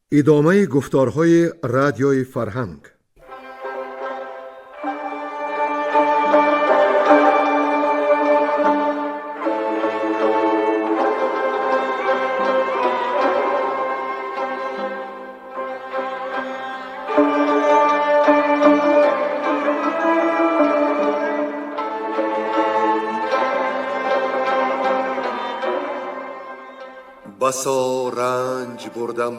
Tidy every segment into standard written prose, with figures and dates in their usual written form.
Идомаи гуфторҳои Радиои Фарҳанг. Басо ранҷ бурдам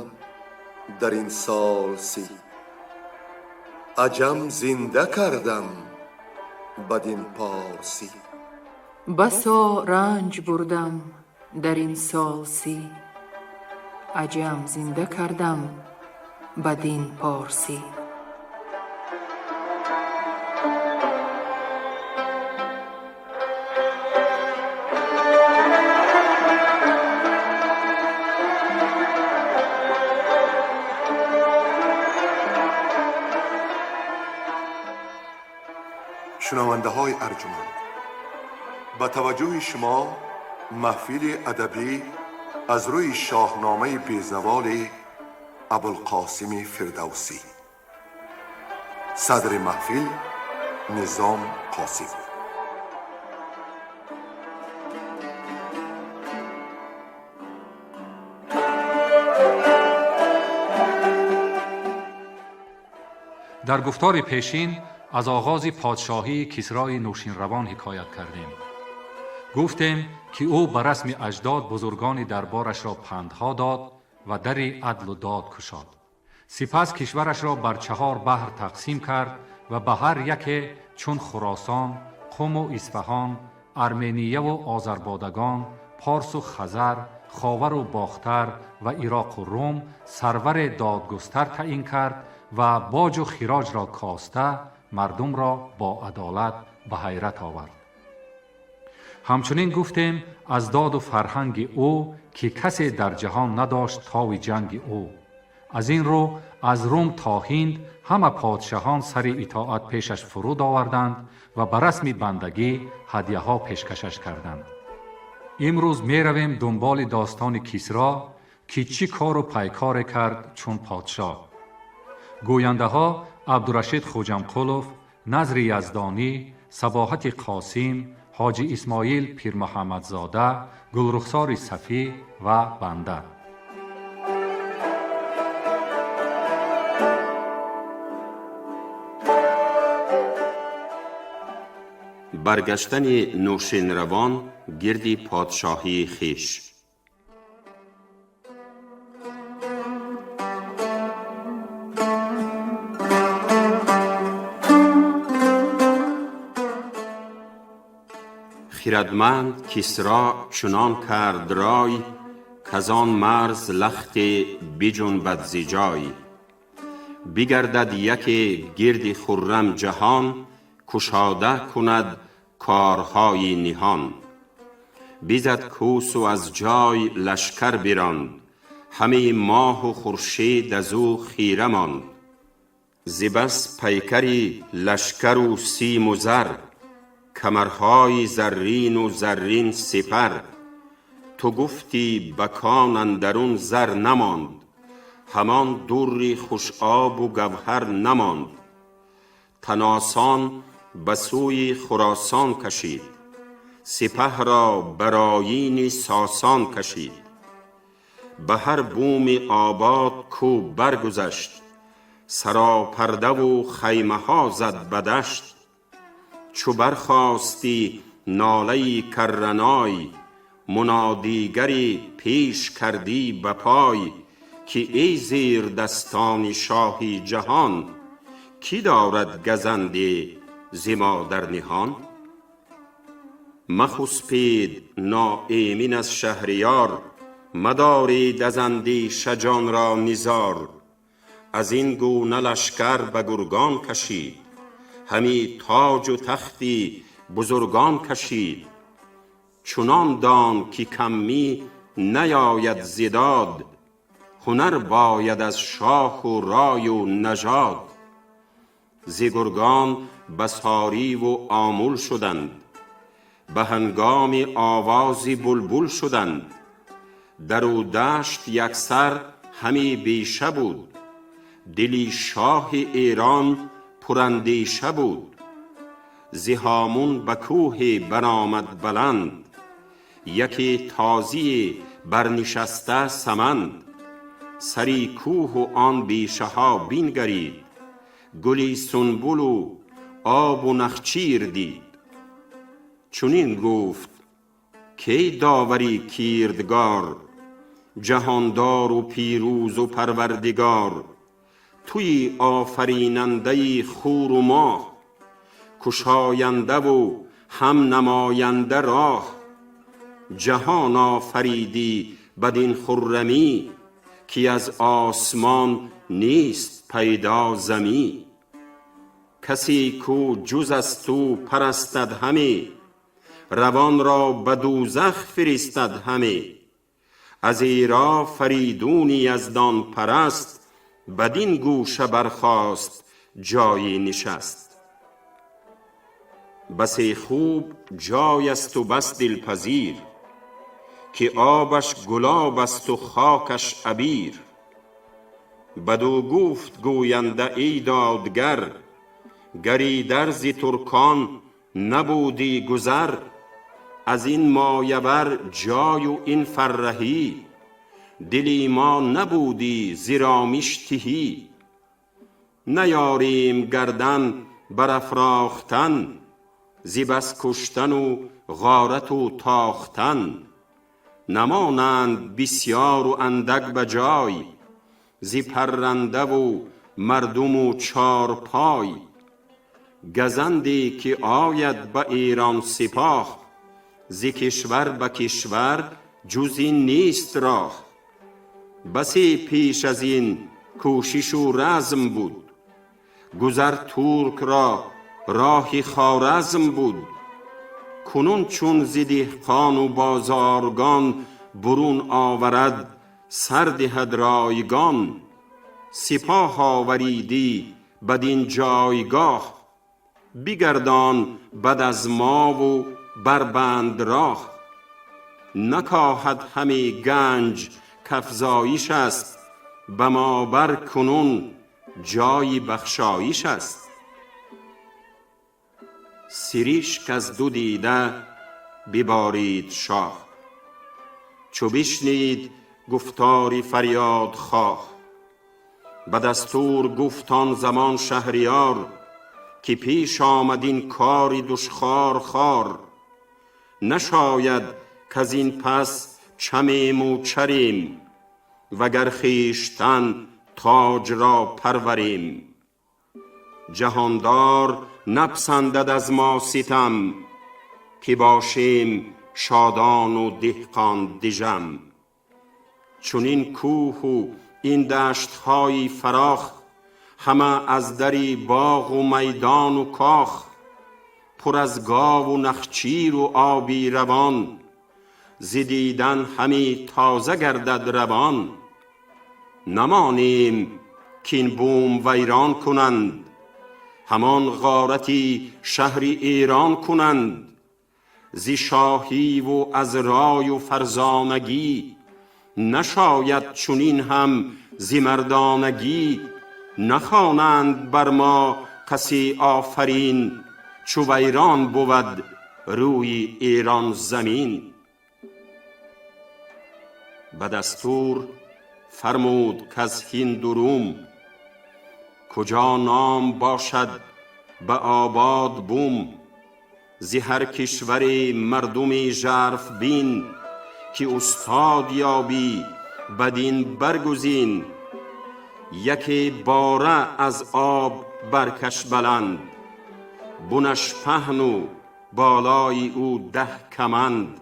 дар ин сол 30, аҷам зинда кардам бадин порсӣ. Басо ранҷ бурдам дар ин сол 30, аҷам зинда кардам бадин порсӣ. Шунавандаҳои арҷуманд, ба таваҷҷӯҳи шумо маҳфили адабӣ аз рӯи шоҳномаи безаволи Абулқосими Фирдавсӣ. Садри маҳфил Низом Қосим. Дар гуфтори пешин аз оғози подшоҳии Кисрои Нӯшинравон ҳикоят кардем. Гуфтем, ки ӯ ба расми аҷдод бузургони дарборашро пандҳо дод ва дари адлу дод кушод. Сипас кишварашро бар 4 баҳр тақсим кард ва ба ҳар яке чун Хуросон, Қуму Исфаҳон, Арменияву Озарбодагон, Порсу Хазар, Ховару Бохтар ва Ироқу Рум сарваре додгустар таъин кард ва боҷу хироҷро коста мардумро бо адолат ба ҳайрат овард. Ҳамчунин гуфтем аз доду фарҳанги ӯ, ки касе дар ҷаҳон надошт тови ҷанги ӯ. Аз ин рӯ аз Рум то Ҳинд ҳама подшаҳон сари итоат пешаш фуруд оварданд ва ба расми бандагӣ ҳадяҳо пешкашаш карданд. Имрӯз меравем дунболи достони Кисро, ки чӣ кору пайкоре кард чун подшоҳ. Гӯяндаҳо Абдурашид Хуҷамқулов, Назри Яздонӣ, Сабоҳати Қосим, Ҳоҷи Исмоил Пирмуҳаммадзода, Гулрухсори Сафӣ ва банда. Баргаштани Нӯшинравон гирди подшоҳии хеш. Хирадманд Кисро чунон кард рой, казон марз лахте биҷунбад зи ҷой. Бигардад яке гирди хуррам ҷаҳон, кушода кунад корҳои ниҳон. Бизад кӯсу аз ҷой лашкар биронд, ҳаме моҳу хуршед аз ӯ хира монд. Зи бас пайкари лашкару симу зар, камарҳои заррину заррин сипар. Ту гуфтӣ ба кон андарун зар намонд, ҳамон дурри хушобу гавҳар намонд. Таносон ба сӯи Хуросон кашид, сипаҳро бар оини Сосон кашид. Ба ҳар буми обод кӯ баргузашт, саропардаву хаймаҳо зад ба дашт. Чу бархостӣ нолаи карраной, мунодигари пеш кардӣ ба пой, ки эй зердастони шоҳи ҷаҳон, кӣ дорад газанде зи мо дар ниҳон? Махуспед ноэмин аз шаҳриёр, мадоред аз андеша ҷонро низор. Аз ин гуна лашкар ба гургон кашид, ҳами тоҷу тахти бузургон кашид. Чунон дон ки каммӣ наёяд зи дод, ҳунар бояд аз шоҳу рою нажод. Зи гургон ба сориву омул шуданд, ба ҳангоми овози булбул шуданд. Дару дашт яксар همی بیشه بود، دلی شاه ایران پراندیشه بود. ز هامون به کوه برآمد بلند، یکی تازی برنشسته سمند. سری کوه و آن بیشه ها بنگرید، گلی سنبل و آب و نخچیر دید. چنین گفت کای داوری کیردگار، جهاندار و پیروز و پروردگار. تویی آفریننده خور و ماه، کشاینده و هم نماینده راه. جهان آفریدی بدین خرمی، که از آسمان نیست پیدا زمی. کسی کو جز از تو پرستد همی، روان را به دوزخ فرستد همی. از ایرا فریدون یزدان پرست، بدین گوشه برخاست جایی نشست. بسی خوب جای است و بس دلپذیر، که آبش گلاب است و خاکش عبیر. بدو گفت گوینده ای دادگر، گر ایدر ز ترکان نبودی گذر. از این مایه ور جای و این فرهی، دلی ما نبودی ز رامش تهی. نیاریم گردن برافراختن، ز بس کشتن و غارت و تاختن. نمانند بسیار و اندک به جای، ز پرنده و مردم و چارپای. گزندی که آید به ایران سپاه، ز کشور به کشور جز این نیست راه. بسی پیش از این کوشش و رزم بود، گذر ترک را راه خوارزم بود. کنون چون ز دهقان و بازارگان، برون آورد سر دهد رایگان. سپاه آوریدی بدین جایگاه، بگردان بد از ما و بربند راه. نکاهد همی گنج کافزایش است، به ما بر کنون جای بخشایش است. سرشک از دو دیده ببارید شاه، چو بشنید گفتار فریادخواه. به دستور گفت آن زمان شهریار، که پیش آمد این کار دشخوار خوار. نشاید کز این پس چمیم و چریم، وگر خویشتن تاج را پروریم. جهاندار نپسندد از ما ستم، که باشیم شادان و دهقان دژم. چنین کوه و این دشت های فراخ، همه از در باغ و میدان و کاخ. پر از گاو و نخچیر و آبی روان، ز دیدن همی تازه گردد روان. نمانیم کاین بوم ویران کنند، همان غارتی شهر ایران کنند. ز شاهی و از رای و فرزانگی، نشاید چنین هم ز مردانگی. نخوانند بر ما کسی آفرین، چو ویران بود روی ایران زمین. به دستور فرمود کز هند و روم، کجا نام باشد به آباد بوم. ز هر کشور مردمی ژرف بین، که استاد یابی بدین برگزین. یکی باره از آب برکش بلند، بنش پهن و بالای او 10 کمند.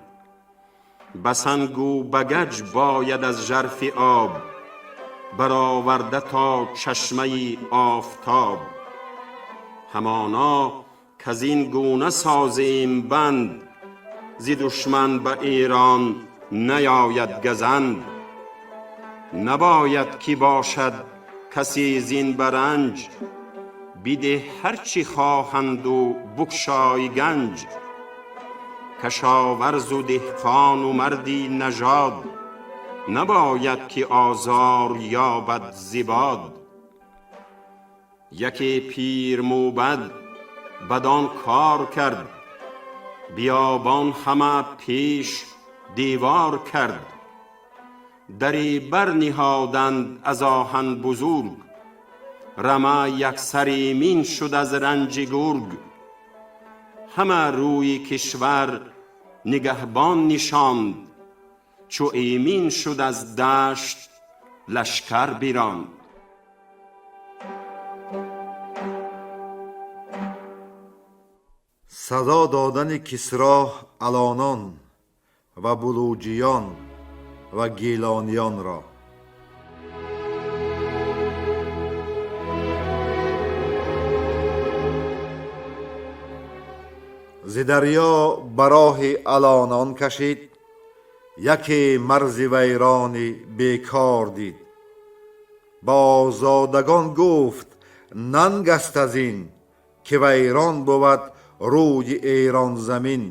بسنگ و بگج باید از ژرف آب، برآورده تا چشمه آفتاب. همانا کز این گونه سازیم بند، ز دشمن به ایران نیاید گزند. نباید که باشد کسی زین برنج، بده هر چه خواهند و بگشای گنج. کشاورز و دهقان و مردی نژاد، نباید که آزار یابد ز باد. یکی پیر موبد بدان کار کرد، بیابان همه پیش دیوار کرد. دری بر نهادند از آهن بزرگ، رمه یکسر ایمین شد از رنج گرگ. همه روی کشور نگهبان نشاند، چو ایمین شد از دشت لشکر براند. Сазо додани Кисро алонон ва булуҷиён ва гилониёнро. Зи дарё ба роҳи алонон кашид, яке марзи вайрони бекор дид. Ба озодагон гуфт: нанг аст аз ин, ки вайрон бувад рӯи Эронзамин.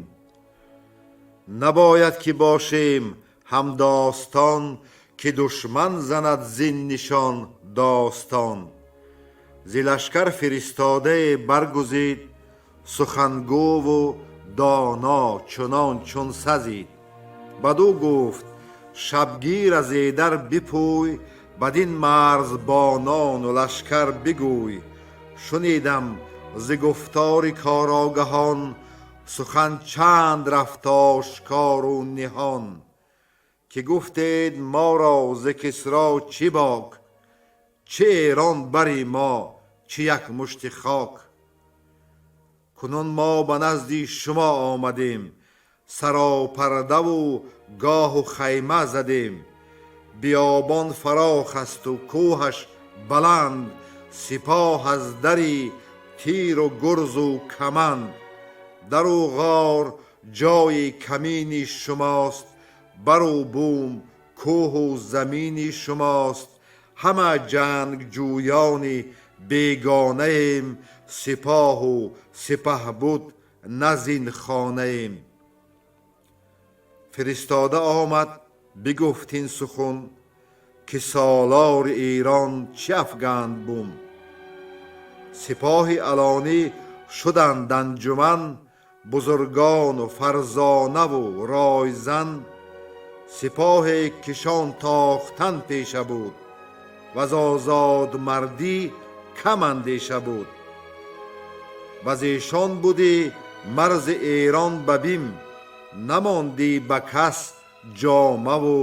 Набояд ки бошем ҳамдостон, ки душман занад зин нишон достон. Зи лашкар фиристодае баргузид, сухангӯву доно чунон чун сазид. Бадӯ гуфт: шабгир аз эдар бипӯй, бадин марзбонону лашкар бигӯй: шунидам зи гуфтори корогаҳон, сухан чанд рафт ошкору ниҳон, ки гуфтед моро зи Кисро чӣ бок, чӣ Эрон бари мо, чӣ як мушти хок. Кунун мо ба назди шумо омадем, саропардаву гоҳу хайма задем. Биёбон фарох асту кӯҳаш баланд, сипоҳ аз дари тиру гурзу каманд. Дару ғор ҷои камини шумост, бару бум кӯҳу замини шумост. Ҳама ҷангҷӯёни бегонаем, сипоҳу сипаҳбуд на зин хонаем. Фиристода омад, бигуфт ин сухун, ки солори Эрон чӣ афганд бум. Сипоҳи алонӣ шуданд анҷуман, бузургону фарзонаву ройзан. Сипоҳе кишон тохтан пеша буд, ваз озодмардӣ кам андеша буд. Ваз эшон будӣ марзи Эрон ба бим, намондӣ ба кас ҷомаву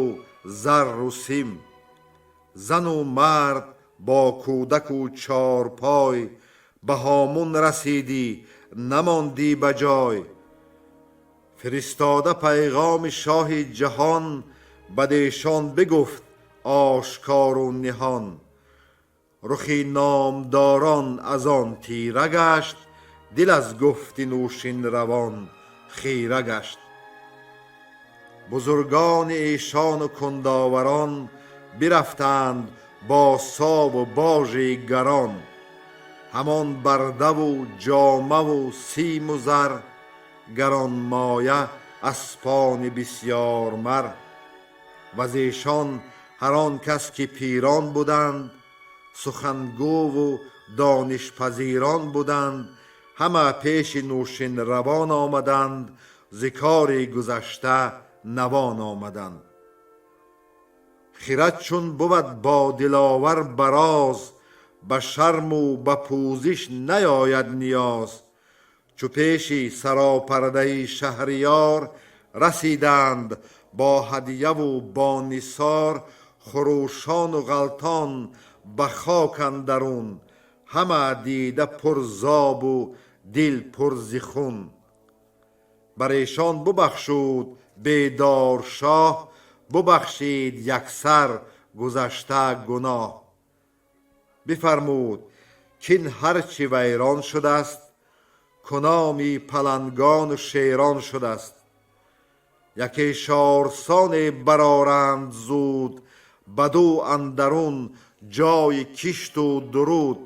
зарру сим. Зану мард бо кӯдаку чорпой, ба ҳомун расидӣ, намондӣ ба ҷой. Фиристода пайғоми шоҳи ҷаҳон, бадешон бигуфт ошкору ниҳон. Рухи номдорон аз он тира гашт, дил аз гуфти Нӯшинравон хира гашт. Бузургони эшону кундоварон бирафтанд бо сову божи гарон. Ҳамон бардаву ҷомаву симу зар, гаронмоя аспони бисёрмар. Ваз эшон ҳар он кас ки пирон буданд, сухангӯву донишпазирон буданд, ҳама пеши Нӯшинравон омаданд, зи кори гузашта навон омаданд. Хирад чун бувад бо диловар бароз, ба шарму ба пӯзиш наёяд ниёз. Чу пеши саропардаи шаҳриёр расиданд бо ҳадияву бо нисор, хурӯшону ғалтон ба хок андарун, ҳама дида пур зобу дил пур зи хун. Бар эшон бубахшуд бедоршоҳ, бубахшид яксар гузашта гуноҳ. Бифармуд, кин ҳарчи вайрон шудааст, куноми палангону шерон шудааст. Яке шорсоне бароранд зуд, баду андарун ҷои кишту дуруд.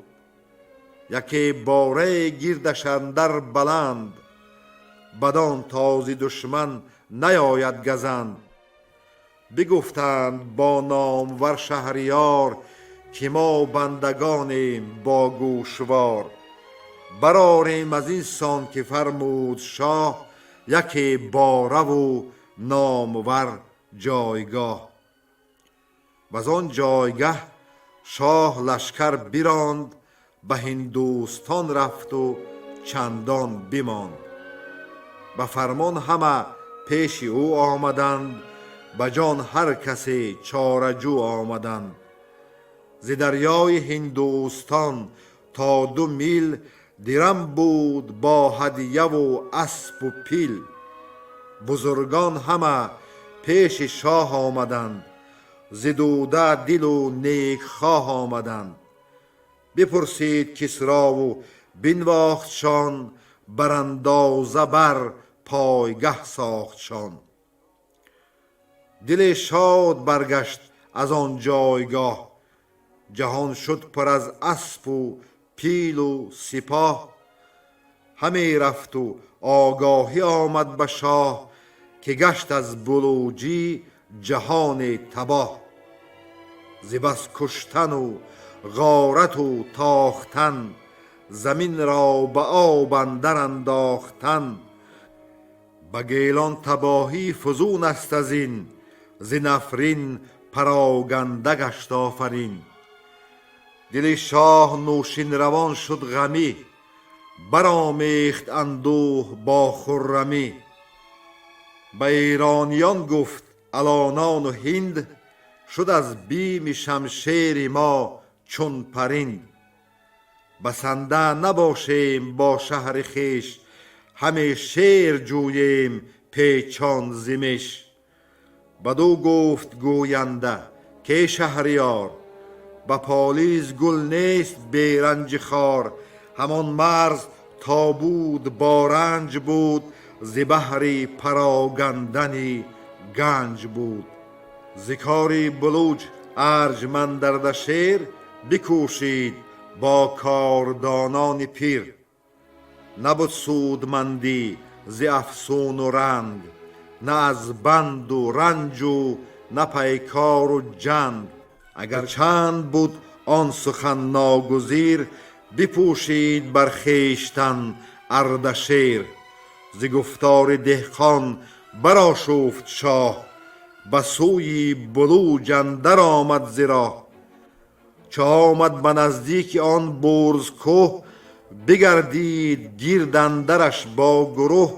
Яке борае гирдаш андар баланд, бадон този душман наёяд газанд. Бигуфтанд бо номвар шаҳриёр, ки мо бандагонем бо гӯшвор. Барорем аз ин сон ки фармуд шоҳ, яке бораву номвар ҷойгоҳ. Ваз он ҷойгаҳ шоҳ лашкар биронд, ба Ҳиндустон рафту чандон бимонд. Ба фармон ҳама пеши ӯ омаданд, ба ҷон ҳар касе чораҷӯ омаданд. Зи дарёи Ҳиндустон то 2 мил дирам буд бо ҳадьяву аспу пил. Бузургон ҳама пеши шоҳ омаданд, зи дуда дилу некхоҳ омаданд. Бипурсид Кисрову бинвохтшон, барандоза бар пойгаҳ сохтшон. Дили шод баргашт аз он ҷойгоҳ, ҷаҳон шуд пур аз аспу пилу сипоҳ. Ҳаме рафту огоҳӣ омад ба шоҳ, ки гашт аз булуҷӣ ҷаҳони табоҳ. Зи бас куштану ғорату тохтан, заминро ба об андар андохтан. Ба гелон табоҳӣ фузун аст аз ин, зи нафрин пароганда гашт офарин. Дили шоҳ нӯшинравон шуд ғамӣ, баромехт андӯҳ бо хуррамӣ. Ба эрониён гуфт алонону ҳинд, шуд аз бими шамшери мо чун паринд. Басанда набошем бо шаҳри хеш, ҳаме шер ҷӯем печон зимеш. Бадӯ гуфт гӯянда ке шаҳриёр, ба полиз гул нест беранҷи хор. Ҳамон марз то буд бо ранҷ буд, зи баҳри парогандани ганҷ буд. Зи кори булуҷ арҷманд Ардашер, бикӯшид бо кордонони пир. Набуд судмандӣ зи афсуну ранг, на аз банду ранҷу на пайкору ҷанг. Агар чанд буд он сухан ногузир, бипӯшид бар хештан Ардашер. Зи гуфтори деҳқон барошуфт шоҳ, ба сӯи булуҷ андар омад зи роҳ. Чо омад ба наздики он бурзкӯҳ, бигардид гирд андараш бо гурӯҳ.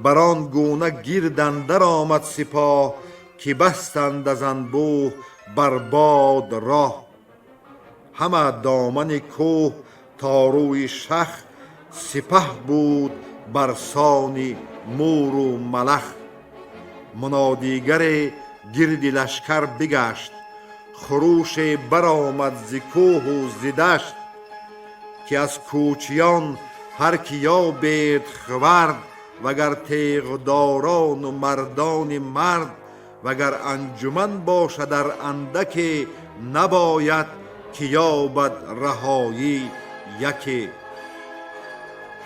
Бар он гуна гирд андар омад сипоҳ, ки бастанд аз анбӯҳ бар бод роҳ. Ҳама домани кӯҳ то рӯи шах, сипаҳ буд бар сони муру малах. Мунодигаре гирди лашкар бигашт, хурӯше баромад зи кӯҳу зи дашт. Ки аз кӯчиён ҳар ки ёбед хвард, вагар теғдорону мардони мард, вагар анҷуман бошад дар андаке, набояд ки ёбад раҳоӣ яке.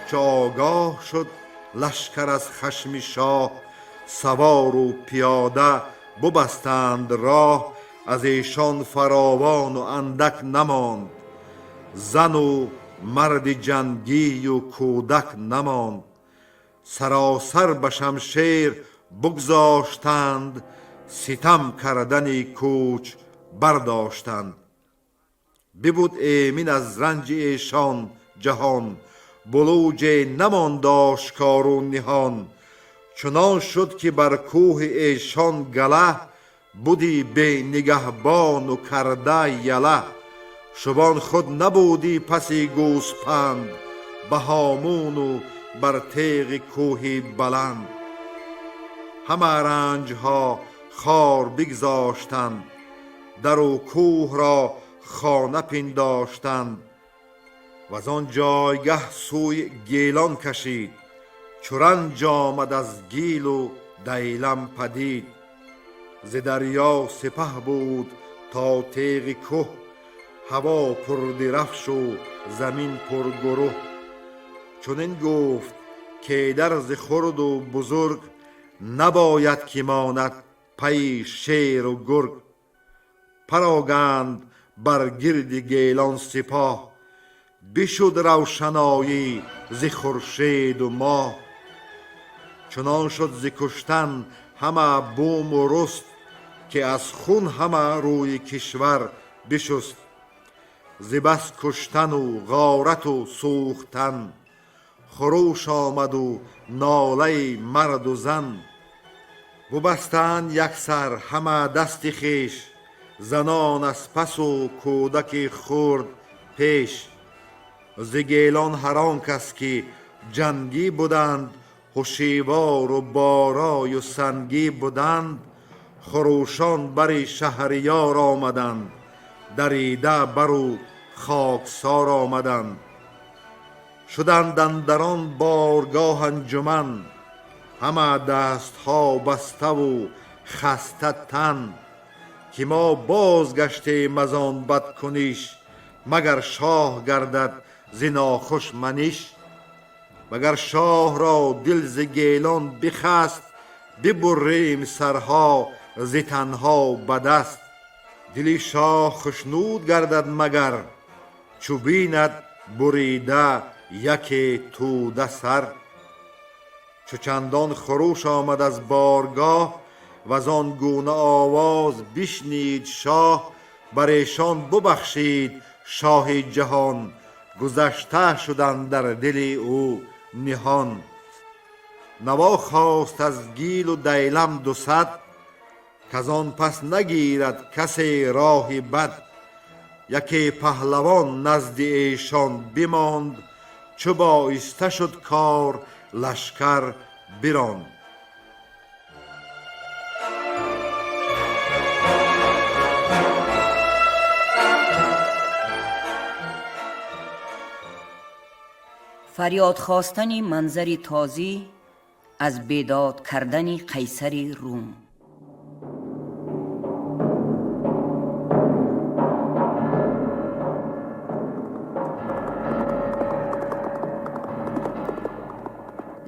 Чо огоҳ шуд лашкар аз хашми шоҳ, савору пиёда бубастанд роҳ. Аз эшон фаровону андак намонд, зану марди ҷангию кӯдак намонд. Саросар ба шамшер бугзоштанд, ситам кардани кӯч бардоштанд. Бибуд эмин аз ранҷи эшон ҷаҳон, булуҷе намонд ошкору ниҳон. Чунон шуд ки бар кӯҳи эшон гала, буди бенигаҳбону карда яла. Шубон худ набудӣ паси гӯспанд, ба ҳомуну бар теғи кӯҳи баланд. Ҳама ранҷҳо хор бигзоштанд, дару кӯҳро хона пиндоштанд. Ваз он ҷойгаҳ сӯи гелон кашид, чу ранҷ омад аз гилу дайлам падид. Зи дарё сипаҳ буд то теғи кӯҳ, ҳаво пурдирафшу замин пургурӯҳ. Чунин гуфт кедар зи хурду бузург, набояд ки монад Пайи шеру гург. Пароганд бар гирди Гелон сипоҳ, бишуд равшаноӣ зи хуршеду моҳ. Чунон шуд зи куштан ҳама буму руст, ки аз хун ҳама рӯи кишвар бишуст. Зи бас куштану ғорату сӯхтан, хуруш омаду нолаи марду зан. Бубастанд яксар ҳама дасти хеш, занон аз пасу кӯдаки хурд пеш. Зи Гелон ҳар он кас ки ҷангӣ буданд, ҳушивору борою сангӣ буданд, хурӯшон бари Шаҳриёр омаданд, дарида бару хоксор омаданд. Шуданд андар он боргоҳ анҷуман, ҳама дастҳо баставу хаста тан, ки мо бозгаштем аз он бадкуниш, магар шоҳ гардад зи нохуш маниш. Магар шоҳро дил зи Гелон бихаст, бибуррем сарҳо зи танҳо ба даст. Дили шоҳ хушнуд гардад магар, чу бинад бурида яке тӯда сар. Чу чандон хуруш омад аз боргоҳ, ваз он гуна овоз бишнид шоҳ, бар эшон бубахшид шоҳи ҷаҳон, гузашта шудан дар дили ӯ ниҳон. Наво хост аз Гилу Дайлам 200, каз он пас нагирад касе роҳи бад. Яке паҳлавон назди эшон бимонд, чу боиста шуд кор лашкар биронд. Фарёд хостани Манзари тозӣ аз бедод кардани Қайсари Рум.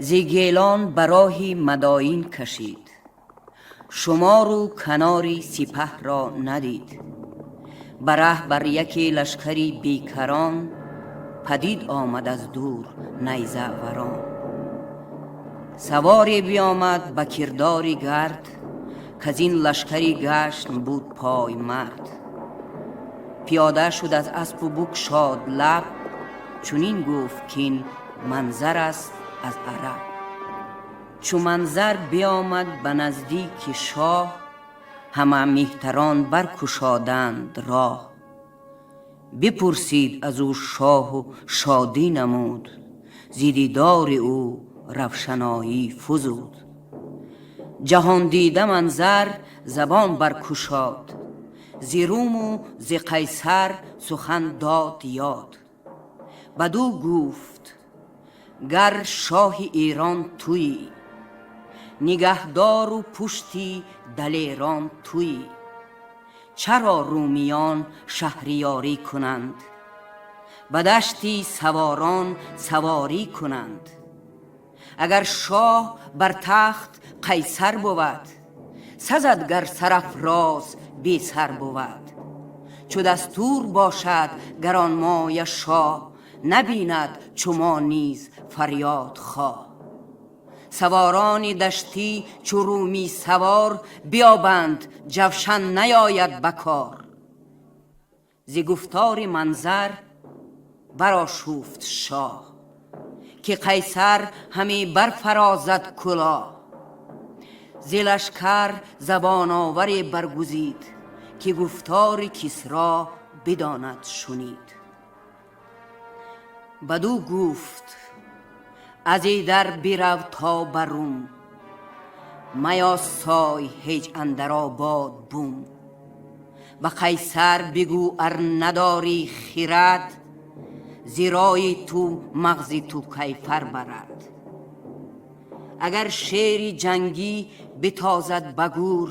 Зи Гелон ба роҳи Мадоин кашид, шумору канори сипаҳро надид. Ба раҳ бар яке лашкари бекарон падид омад аз дур найзаварон. Саворе биомад ба кирдори гард, каз ин лашкари гашт буд поймард. Пиёда шуд аз аспу букшод лаб, чунин гуфт кин Манзар аст аз араб. Чу Манзар биомад ба наздики шоҳ, ҳама меҳтарон баркушоданд роҳ. Бипурсид аз ӯ шоҳу шодӣ намуд, зи дидори ӯ равшаноӣ фузуд. Ҷаҳондида Манзар забон баркушод, зи Руму зи Қайсар сухан дод ёд. Бадӯ гуфт: гар шоҳи Эрон туӣ, нигаҳдору пушти далерон туӣ, чаро румиён шаҳриёрӣ кунанд, ба дашти саворон саворӣ кунанд? Агар шоҳ бар тахт Қайсар бувад, сазад гар сарафроз бесар бувад. Чу дастур бошад гаронмоя шоҳ, набинад чу мо низ фарёд хоҳ. Саворони даштӣ чу румӣ савор, биёбанд ҷавшан наёяд ба кор. Зи гуфтори Манзар барошуфт шоҳ, ки Қайсар ҳаме барфарозад кулоҳ. Зи лашкар забоноваре баргузид, ки гуфтори Кисро бидонад шунид. Бадӯ гуфт: аз идар бирав то ба Рум, маясой ҳеҷ андар обод бум. Ба Қайсар бигӯ ар надорӣ хирад, зирои ту мағзи ту кайфар барад. Агар шери ҷангӣ битозад ба гӯр,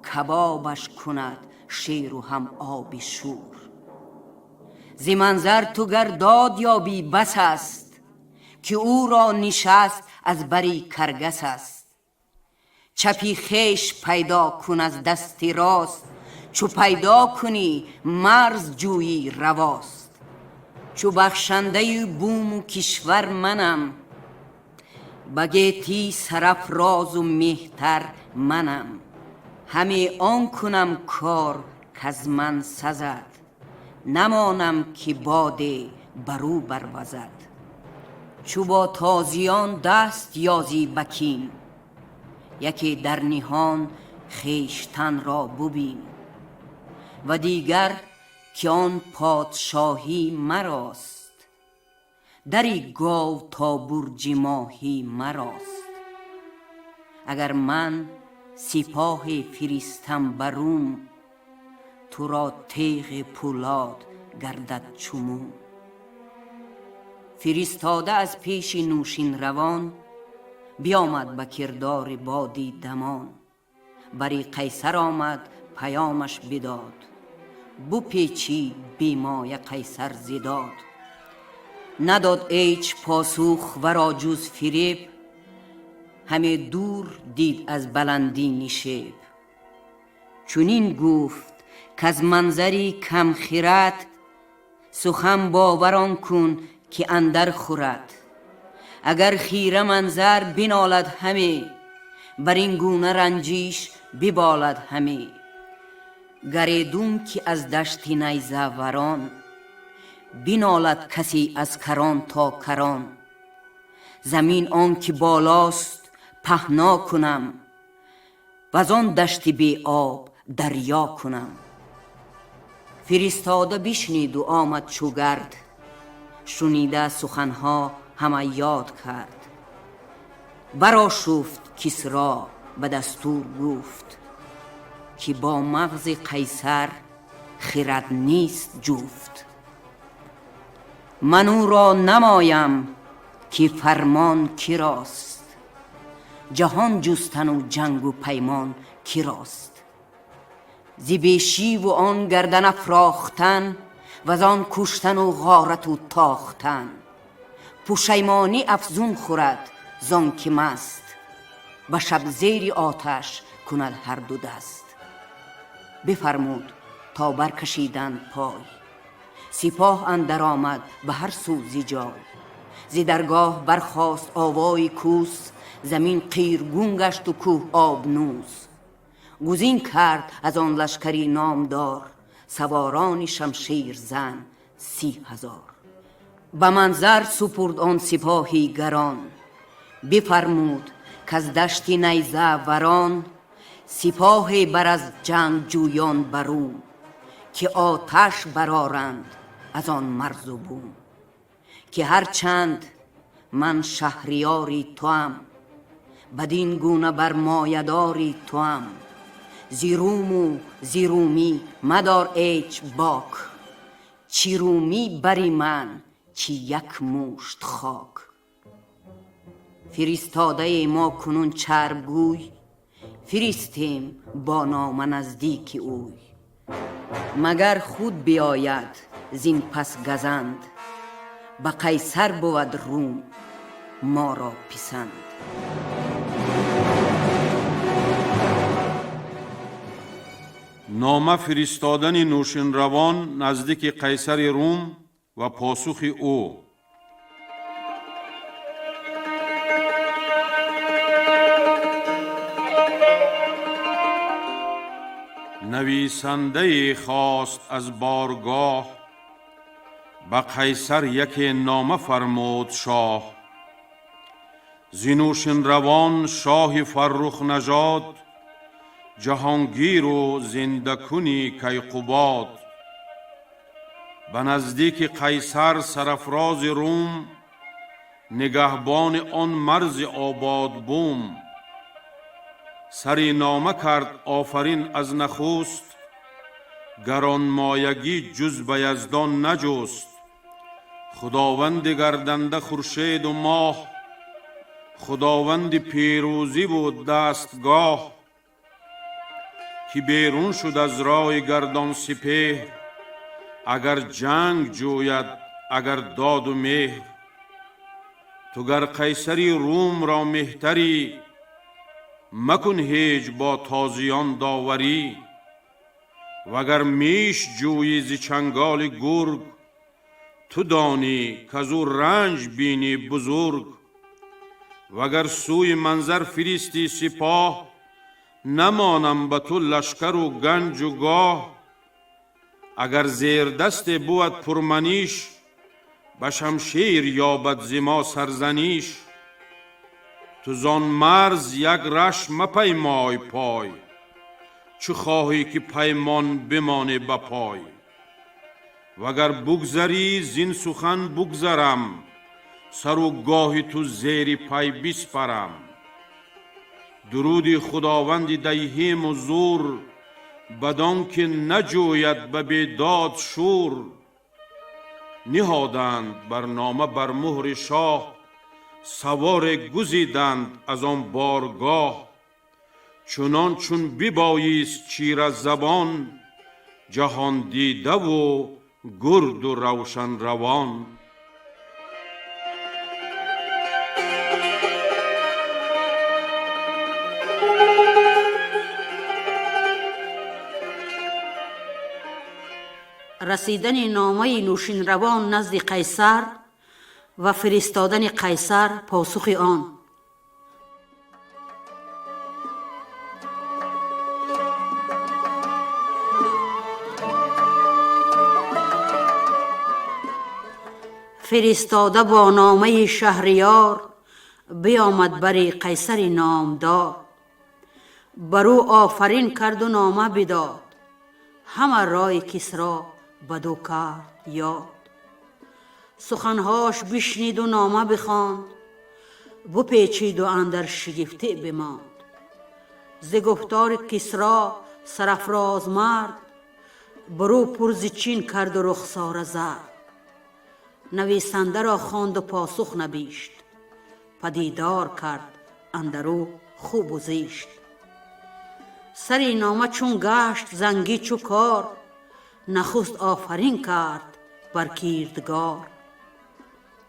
кабобаш кунад шеру ҳам оби шӯр. Зи Манзар ту гар дод ёбӣ бас аст, ки ӯро нишаст аз бари каргас аст. Чапи хеш пайдо кун аз дасти рост, чу пайдо кунӣ марз ҷӯйӣ равост. Чу бахшандаи буму кишвар манам, ба гетӣ сарафрозу меҳтар манам. Ҳаме он кунам кор, каз ман сазад, намонам ки боде бар ӯ барвазад. Чу бо тозиён даст ёзӣ ба кин, яке дар ниҳон хештанро бубин. Ва дигар ки он подшоҳӣ марост, дари гов то бурҷи моҳӣ марост. Агар ман сипоҳе фиристам ба Рум, туро теғи пӯлод гардад чу мум. Фиристода аз пеши Нӯшинравон биомад ба кирдори боди дамон. Бари Қайсар омад, паёмаш бидод, бупечид бемоя Қайсар зи дод. Надод ҳеч посух варо ҷуз фиреб, ҳаме дур дид аз баландӣ нишеб. Чунин гуфт, каз манзари камхирад, сухан бовар он кун, ки андар хӯрад. Агар хира манзар бинолад ҳаме, бар ин гуна ранҷиш биболад ҳаме. Гаредун ки аз дашти найзаварон бинолад касе аз карон то карон. Замин он ки болост паҳно кунам, ваз он дашти беоб дарё кунам. Фиристода бишниду омад чу гард, шунида суханҳо ҳама ёд кард. Барошуфт Кисро, ба дастур гуфт, ки бо мағзи Қайсар хирад нест ҷуфт. Ман ӯро намоям, ки фармон кирост, ҷаҳон ҷустану ҷангу паймон кирост. Зи бешиву он гардан афрохтан, ваз он куштану ғорату тохтан. Пушаймонӣ афзун хӯрад зон ки маст, ба шаб зери оташ кунад ҳарду даст. Бифармуд, то баркашиданд пой, сипоҳ андар омад ба ҳар сӯ зи ҷой. Зи даргоҳ бархост овои кӯс, замин қиргун гашту кӯҳ обнӯс. Гузин кард аз он лашкари номдор саворони шамширзан 30,000. Ба манзар супурд он сипоҳи гарон, бифармуд, каз дашти найза варон сипоҳе бар аз ҷангҷӯён ба Рум, ки оташ бароранд аз он марзу бум. Ки ҳарчанд ман шаҳриёри туам, бадин гуна бармоядори туам. Зи руму зи румӣ мадор ҳеч бок, чӣ румӣ бари ман, чӣ як мушт хок. Фиристодаи мо кунун чарбгӯй, фиристем бо нома наздики ӯй. Магар худ биёяд зин пас газанд, ба Қайсар бувад Рум моро писанд. Нома фиристодани Нӯшинравон наздики қайсари Рум ва посухи ӯ. Нависандае хост аз боргоҳ, ба қайсар яке нома фармуд шоҳ. Зи Нӯшинравон шоҳи фаррухнажод, ҷаҳонгиру зиндакуни Кайқубод. Ба наздики қайсар сарафрози Рум, нигаҳбони он марзи ободбум. Сари нома кард офарин аз нахуст, гаронмоягӣ ҷуз ба Яздон наҷуст. Худованди гарданда хуршеду моҳ, худованди пирӯзӣ буд дастгоҳ. Ки берун шуд аз роҳи гардон сипеҳр, агар ҷанг ҷӯяд, агар доду меҳр. Ту гар қайсари Румро меҳтарӣ, مکن هیچ با تازیان داوری. وگر میش جویی ز چنگال گرگ، تو دانی کزو رنج بینی بزرگ. وگر سوی منظر فریستی سپاه، نمانم به تو لشکر و گنج و گاه. اگر زیر دست بود پرمنیش، به شمشیر یابد ز ما سرزنیش. تو زان مرز یک رش مپیمای پای، چو خواهی که پیمان بمانه به پای. وگر بگذری زین سخن بگذرم، سر و گاه تو زیر پای بسپرم. درود خداوند دیهیم و زور، بدان که نجوید به بیداد شور. نهادند برنامه بر مهر شاه، سوار گزیدند از آن بارگاه. چنان چون ببایست چیره زبان، جهان دیده و گرد و روشن روان. Расидани номаи Нӯшинравон назди Қайсар ва фиристодани Қайсар посухи он. Фиристода бо номаи Шаҳриёр биомад бари Қайсари номдор. Бар ӯ офарин карду нома бидод, ҳама рои Кисро баду кард ёд. Суханҳош бишниду нома бихонд, бупечиду андар шигифтӣ бимонд. Зи гуфтори Кисро сарафроз мард, барӯ пурзи чин карду рухсора зард. Нависандаро хонду посух набишт, падидор кард андарӯ хубу зишт. Сари нома чун гашт зангӣ чу кор, нахуст офарин кард бар кирдгор.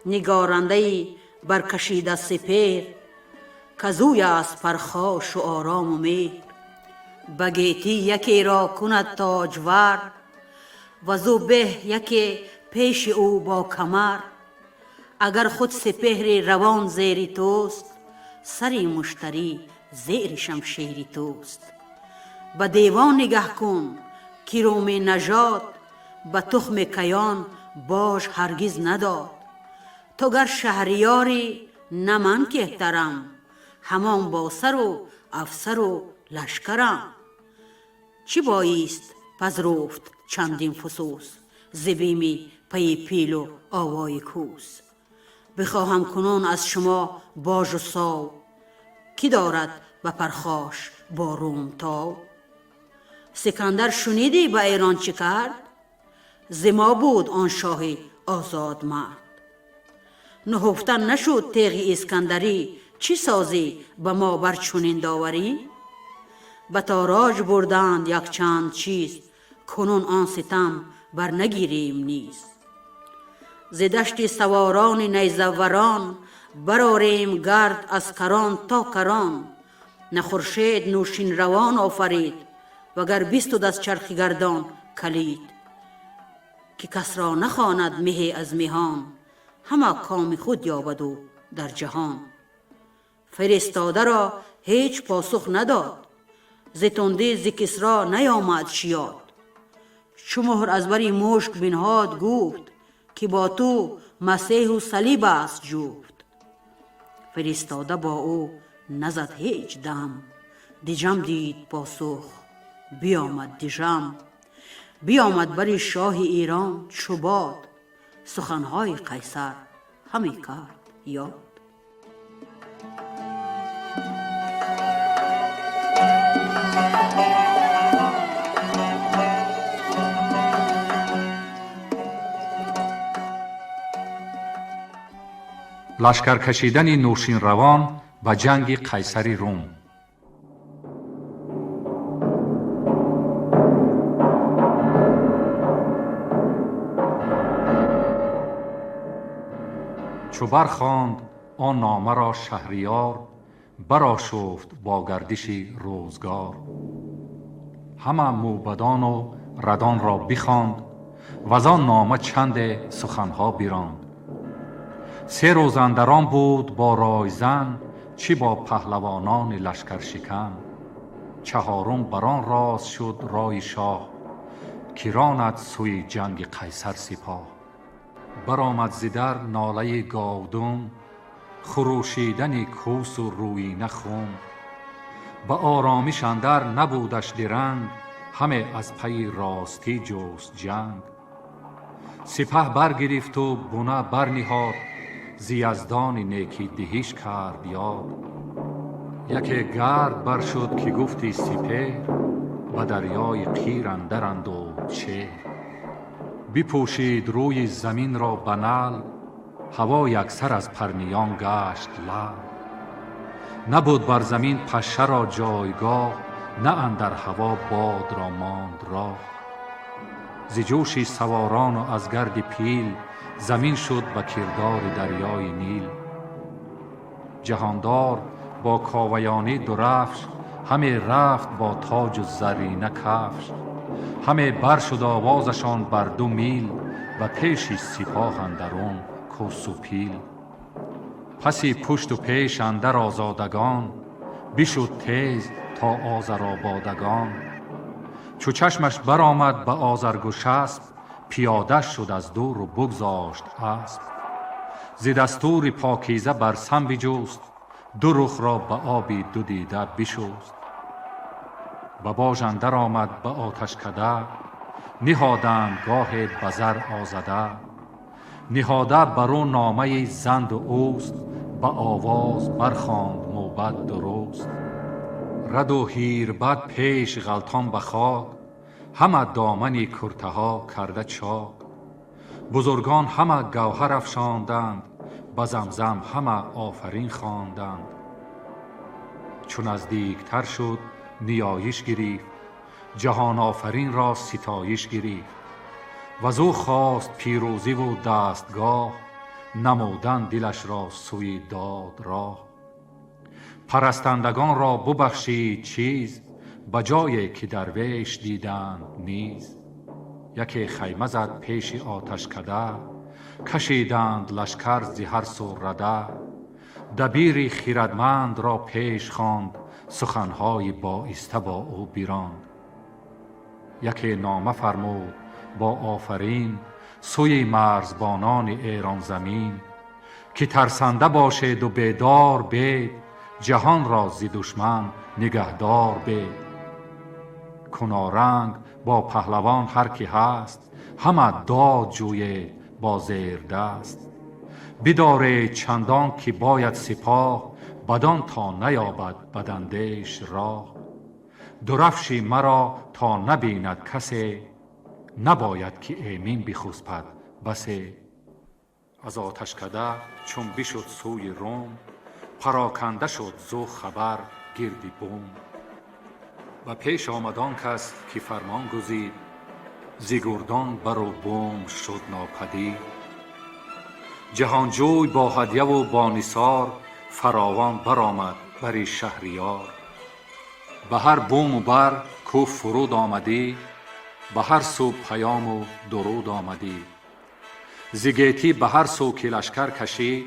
Нигорандаи баркашида сипер, казӯй аст пархошу орому меҳр. Ба гетӣ якеро кунад тоҷвар, вазу беҳ яке пеши ӯ бо камар. Агар худ сипеҳри равон зери туст, сари муштарӣ зери шамшери туст. Ба девон нигаҳ кун ки руми нажод, ба тухми каён бож ҳаргиз надод. Ту гар шаҳриёрӣ на ман кеҳтарам, ҳамон бо сару афсару лашкарам. Чӣ боист пазруфт чандин фусус, зи бими пайи пилу овои кӯс. Бихоҳам кунун аз шумо божу сов, кӣ дорад ба пархош бо румтов. Сикандар шунидӣ ба Эрон чӣ кард? Зи мо буд он шоҳи озодмард. Нуҳуфта нашуд теғи Искандарӣ, чӣ созӣ ба мо бар чунин доварӣ? Ба тороҷ бурданд якчанд чиз, кунун он ситам бар нагирем низ. Зи дашти саворони найзаварон, барорем гард аз карон то карон. На хуршед Нӯшинравон офарид, вагар бистуд аз чархи гардон калид. Ки касро нахонад меҳе аз меҳон, ҳама коми худ ёбаду дар ҷаҳон. Фиристодаро ҳеҷ посух надод, зи тундӣ зи Кисро наёмад шиёд. Чу муҳр аз бари мушк бинҳод гуфт, ки бо ту масеҳу салиб аст ҷуфт. Фиристода бо ӯ назад ҳеҷ дам, диҷам дид посух биомад дижам. Биомад бари шоҳи Эрон чу бод, суханҳои Қайсар ҳаме кард ёд. Лашкаркашидани Нӯшинравон ба ҷанги Қайсари Рум. Чу бархонд он номаро Шаҳриёр, Барошуфт бо гардиши рӯзгор. Ҳама мӯбадону радонро бихонд, вазон нома чанде суханҳо биронд. Се рӯз андарон буд бо ройзан, чӣ бо паҳлавонони лашкаршикан. Чаҳорум барон рост шуд рои шоҳ, ки ронад сӯи ҷанги Қайсар сипоҳ. Баромад зи дар нолаи говдум, хурӯшидани кӯсу рӯина хун. Ба оромиш андар набудаш диранг, ҳаме аз пайи ростӣ ҷуст ҷанг. Сипаҳ баргирифту буна барниҳод, зи Яздони некӣ диҳиш кард ёд. Яке гард бар шуд, ки гуфти сипеҳр, ба дарёи қир андар андӯд шеҳр. Бипӯшид рӯи заминро ба нал, ҳаво яксар аз парниён гашт лал. Набуд бар замин пашшаро ҷойгоҳ, на андар ҳаво бодро монд роҳ. Зи ҷӯши саворону аз гарди пил, замин шуд ба кирдори дарёи Нил. Ҷаҳондор бо Коваёнӣ дурафш, ҳаме рафт бо тоҷу заррина кафш. Ҳаме бар шуд овозашон бар 2 мил, ба пеши сипоҳ андарун кӯсу пил. Паси пушту пеш андар озодагон, бишуд тез то Озарободагон. Чу чашмаш баромад ба Озаргушасп, пиёда шуд аз дуру бугзошт асп. Зи дастури покиза бар сам биҷуст, ду рухро ба оби ду дида бишуст. Ба бож андар омад ба оташкада, ниҳоданд гоҳе ба зар озада. Ниҳода бар ӯ номаи занду ӯст, ба овоз бархонд мӯбад дуруст. Раду ҳирбад пеш ғалтон ба хок, ҳама домани куртаҳо карда чок. Бузургон ҳама гавҳар афшонданд, ба замзам ҳама офарин хонданд. Чу наздиктар шуд ниёиш гирифт, ҷаҳонофаринро ситоиш гирифт. Ваз ӯ хост пирӯзиву дастгоҳ, намудан дилашро сӯи дод роҳ. Парастандагонро бубахшид чиз, ба ҷое ки дарвеш диданд низ. Яке хайма зад пеши оташкада, кашиданд лашкар зи ҳар су рада. Дабири хирадмандро пеш хонд, суханҳои боиста бо ӯ биронд. Яке нома фармуд бо офарин сӯи марзбонони Эронзамин, ки тарсанда бошеду бедор бед, ҷаҳонро зи душман нигаҳдор бед. Куноранг бо паҳлавон ҳар ки ҳаст, ҳама дод ҷӯед бо зердаст. Бидоред чандон ки бояд сипоҳ, бадон то наёбад бадандеш роҳ. Дурафши маро то набинад касе, набояд ки эмин бихуспад басе. Аз оташкада чун бишуд сӯи Рум, пароканда шуд зу хабар гирди бум. Ба пеш омад он кас ки фармон гузид, зи гурдон бару бум шуд нопадид. Ҷаҳонҷӯй бо ҳадяву бо нисор фаровон баромад бари шаҳриёр. Ба ҳар буму бар кӯ фуруд омадӣ, ба ҳар сӯ паёму дуруд омадӣ. Зи гетӣ ба ҳар сӯ ки лашкар кашид,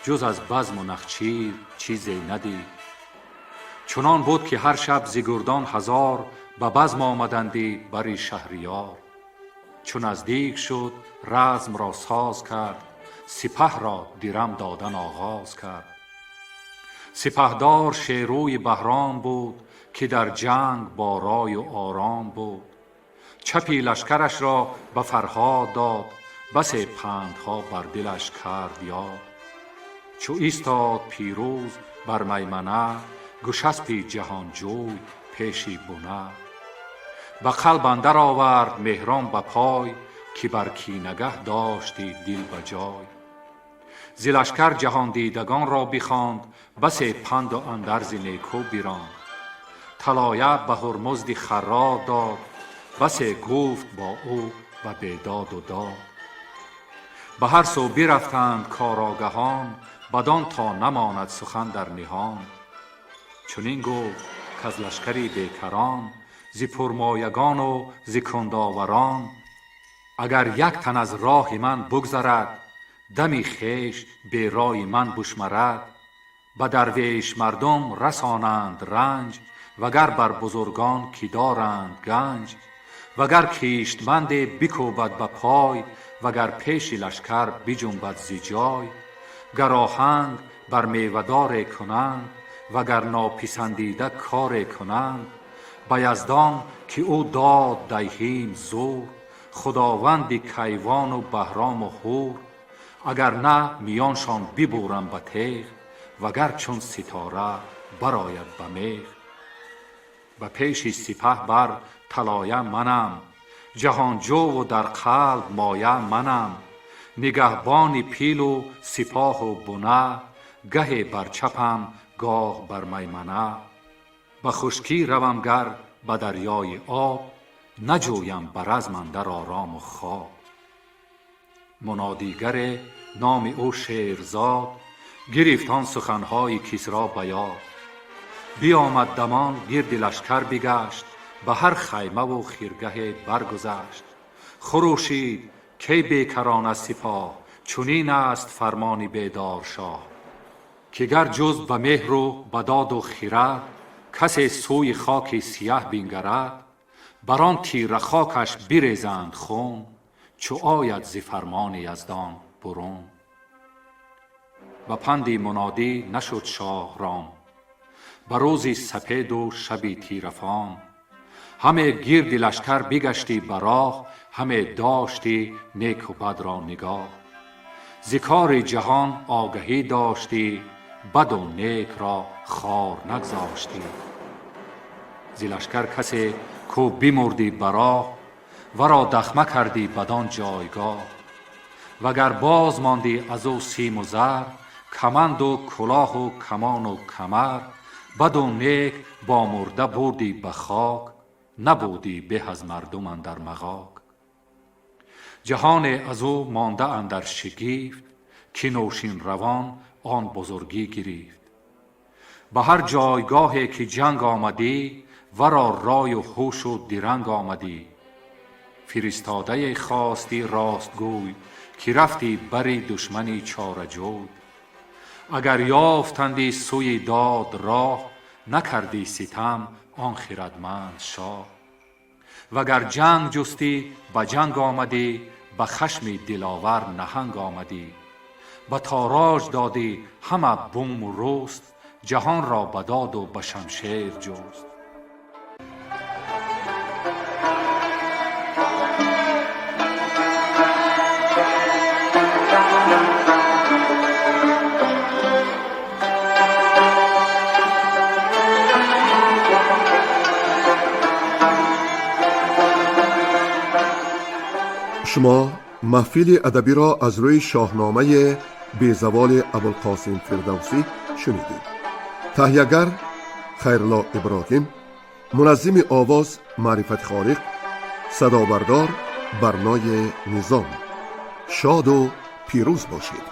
ҷуз аз базму нахчир чизе надид. Чунон буд ки ҳар шаб зи гурдон ҳазор ба базм омадандӣ бари шаҳриёр. Чу наздик шуд размро соз кард, сипаҳро дирам додан оғоз кард. Сипаҳдор шерӯи Баҳром буд, ки дар ҷанг бо рою ором буд. Чапи лашкарашро ба Фарҳод дод, басе пандҳо бар дилаш кард ёд. Чу истод пирӯз бар маймана, гӯшаспи ҷаҳонҷӯй пеши буна. Ба қалб андар овард Меҳрон ба пой, ки бар кинагаҳ дошти дил ба ҷой. Зи лашкар ҷаҳондидагонро бихонд, басе панду андарзи некӯ биронд. Талоя ба Ҳурмузди харрор дод, басе гуфт бо ӯ ба бедоду дод. Ба ҳар сӯ бирафтанд корогаҳон, бадон то намонад сухан дар ниҳон. Чунин гуфт к-аз лашкари бекарон, зи пурмоягон у зи кундоварон, агар як тан аз роҳи ман бугзарад, дами хеш бе рои ман бушмарад, ба дарвеш мардум расонанд ранҷ, вагар бар бузургон ки доранд ганҷ, вагар киштманде бикӯбад ба пой, вагар пеши лашкар биҷунбад зи ҷой, гар оҳанг бар мевадоре кунанд, вагар нописандида коре кунанд, ба Яздон ки ӯ дод дайҳим зур, Худованди Кайвону Баҳрому Ҳур, агар на миёншон бибурам ба теғ, вагар чун ситора барояд ба меғ. Ба пеши сипаҳ бар талоя манам, ҷаҳонҷӯву дар қалб моя манам, нигаҳбони пилу сипоҳу буна, гаҳе бар чапам гоҳ бар маймана. Ба хушкӣ равам гар ба дарёи об, наҷӯям ба разм андар орому хоб. Мунодигаре номи ӯ Шерзод, гирифт он суханҳои Кисро ба ёд. Биомад дамон гирди лашкар бигашт, ба ҳар хаймаву хиргаҳе баргузашт. Хурӯшид кай бекарон аз сипоҳ, чунин аст фармони бедоршоҳ, ки гар ҷуз ба меҳру ба доду хирад, касе сӯи хоки сияҳ бингарад, бар он тира хокаш бирезанд хун, чу ояд зи фармони Яздон бурун. Ба панди мунодӣ нашуд шоҳ ром, ба рӯзи сапеду шаби тирафом. Ҳаме гирди лашкар бигаштӣ ба роҳ, ҳаме доштӣ неку бадро нигоҳ. Зи кори ҷаҳон огаҳӣ доштӣ, баду некро хор нагзоштӣ. Зи лашкар касе ку бимурдӣ ба роҳ, варо дахма кардӣ бадон ҷойгоҳ. Вагар боз мондӣ аз ӯ симу зар, каманду кулоҳу камону камар, баду нек бо мурда бурдӣ ба хок, набудӣ беҳ аз мардум андар мағок. Ҷаҳоне аз ӯ монда андар шигифт, ки Нӯшинравон он бузургӣ гирифт. Ба ҳар ҷойгоҳе ки ҷанг омадӣ, варо рою ҳушу диранг омадӣ. Фиристодае хостӣ ростгӯй, ки рафтӣ бари душмани чораҷӯй. Агар ёфтандӣ сӯи дод роҳ, накардӣ ситам он хирадманд шоҳ. Вагар ҷанг ҷустӣ ба ҷанг омадӣ, ба хашми диловар наҳанг омадӣ. Ба тороҷ додӣ ҳама буму руст, ҷаҳонро ба доду ба шамшер ҷуст. Шумо маҳфили адабиро аз рӯи шоҳномаи безаволи Абулқосим Фирдавсӣ шунидед. Таҳиягар Хайрулло Иброҳим, муназзими овоз Маърифати Холиқ, садобардор Барнои Низом. Шоду пирӯз бошед.